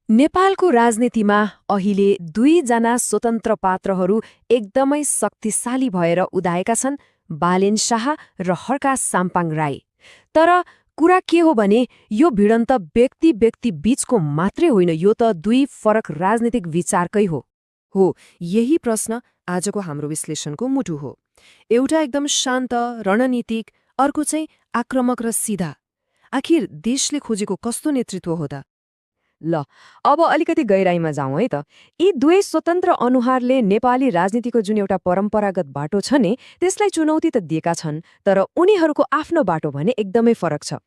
नेपालको राजनीतिमा अहिले दुईजना स्वतन्त्र पात्रहरू एकदमै शक्तिशाली भएर उदाएका छन्, बालेन शाह र हर्का साम्पाङ राई। तर कुरा के हो भने यो भिडन्त व्यक्ति व्यक्ति बीचको मात्रै होइन, यो त दुई फरक राजनीतिक विचारकै हो। यही प्रश्न आजको हाम्रो विश्लेषणको मुटु हो। एउटा एकदम शान्त रणनीतिक, अर्को चाहिँ आक्रामक र सिधा। आखिर देशले खोजेको कस्तो नेतृत्व हो त? ल, अब अलिकति गहिराईमा जाउँ है त। यी दुवै स्वतन्त्र अनुहारले नेपाली राजनीतिको जुन एउटा परम्परागत बाटो छ नि, त्यसलाई चुनौती त दिएका छन्, तर उनीहरूको आफ्नो बाटो भने एकदमै फरक छ।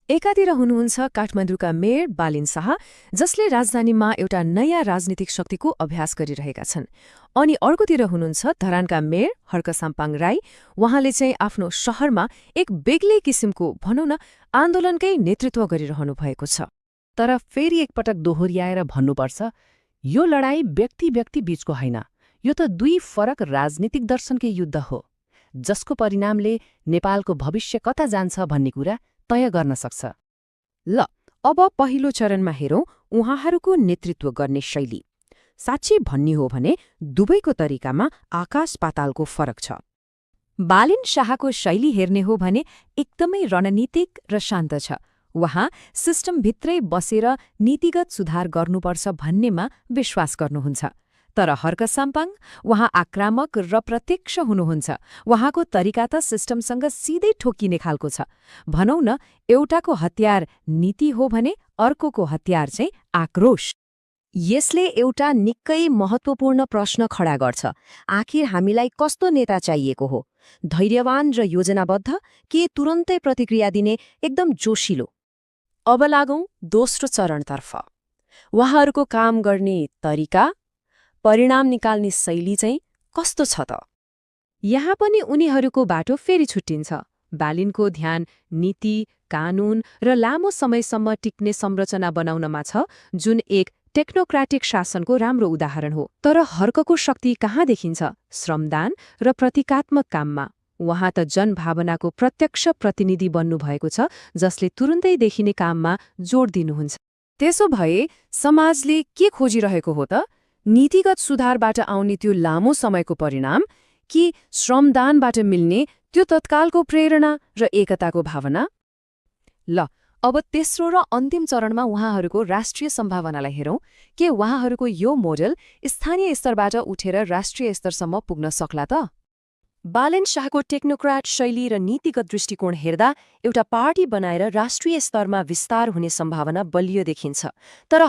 एकातिर हुनुहुन्छ काठमाडौँका मेयर बालेन शाह, जसले राजधानीमा एउटा नयाँ राजनीतिक शक्तिको अभ्यास गरिरहेका छन्। अनि अर्कोतिर हुनुहुन्छ धरानका मेयर हर्क साम्पाङ राई। उहाँले चाहिँ आफ्नो शहरमा एक बेग्लै किसिमको, भनौँ न, आन्दोलनकै नेतृत्व गरिरहनु भएको छ। तर फेरि एकपटक दोहोर्याएर भन्नुपर्छ, यो लडाईँ व्यक्ति व्यक्ति बीचको होइन, यो त दुई फरक राजनीतिक दर्शनकै युद्ध हो, जसको परिणामले नेपालको भविष्य कता जान्छ भन्ने कुरा तय गर्न सक्छ। ल, अब पहिलो चरणमा हेरौँ उहाँहरूको नेतृत्व गर्ने शैली। साँच्चै भन्ने हो भने दुवैको तरिकामा आकाश पातालको फरक छ। बालेन शाहको शैली हेर्ने हो भने एकदमै रणनीतिक र शान्त छ। उहाँ सिस्टमभित्रै बसेर नीतिगत सुधार गर्नुपर्छ भन्नेमा विश्वास गर्नुहुन्छ। तर हर्क साम्पाङ, उहाँ आक्रामक र प्रत्यक्ष हुनुहुन्छ। उहाँको तरिका त सिस्टमसँग सिधै ठोकिने खालको छ। भनौँ न, एउटाको हतियार नीति हो भने अर्कोको हतियार चाहिँ आक्रोश। यसले एउटा निकै महत्त्वपूर्ण प्रश्न खडा गर्छ। आखिर हामीलाई कस्तो नेता चाहिएको हो? धैर्यवान र योजनाबद्ध, के तुरन्तै प्रतिक्रिया दिने एकदम जोसिलो? अब लागौं दोस्रो चरणतर्फ। उहाँहरूको काम गर्ने तरिका, परिणाम निकाल्ने शैली चाहिँ कस्तो छ त? यहाँ पनि उनीहरूको बाटो फेरि छुट्टिन्छ। बालिनको ध्यान नीति, कानून र लामो समयसम्म टिक्ने संरचना बनाउनमा छ, जुन एक टेक्नोक्राटिक शासनको राम्रो उदाहरण हो। तर हर्कको शक्ति कहाँ देखिन्छ? श्रमदान र प्रतीकात्मक काममा। उहाँ त जनभावनाको प्रत्यक्ष प्रतिनिधि बन्नुभएको छ, जसले तुरुन्तै देखिने काममा जोड दिनुहुन्छ। त्यसो भए समाजले के खोजिरहेको हो त? नीतिगत सुधारबाट आउने त्यो लामो समयको परिणाम, कि श्रमदानबाट मिल्ने त्यो तत्कालको प्रेरणा र एकताको भावना? ल, अब तेस्रो र अन्तिम चरणमा उहाँहरूको राष्ट्रिय सम्भावनालाई हेरौँ। के उहाँहरूको यो मोडल स्थानीय स्तरबाट उठेर राष्ट्रिय स्तरसम्म पुग्न सक्ला त? बालेन शाहको टेक्नोक्राट शैली र नीतिगत दृष्टिकोण हेर्दा एउटा पार्टी बनाएर राष्ट्रिय स्तरमा विस्तार हुने सम्भावना बलियो देखिन्छ। तर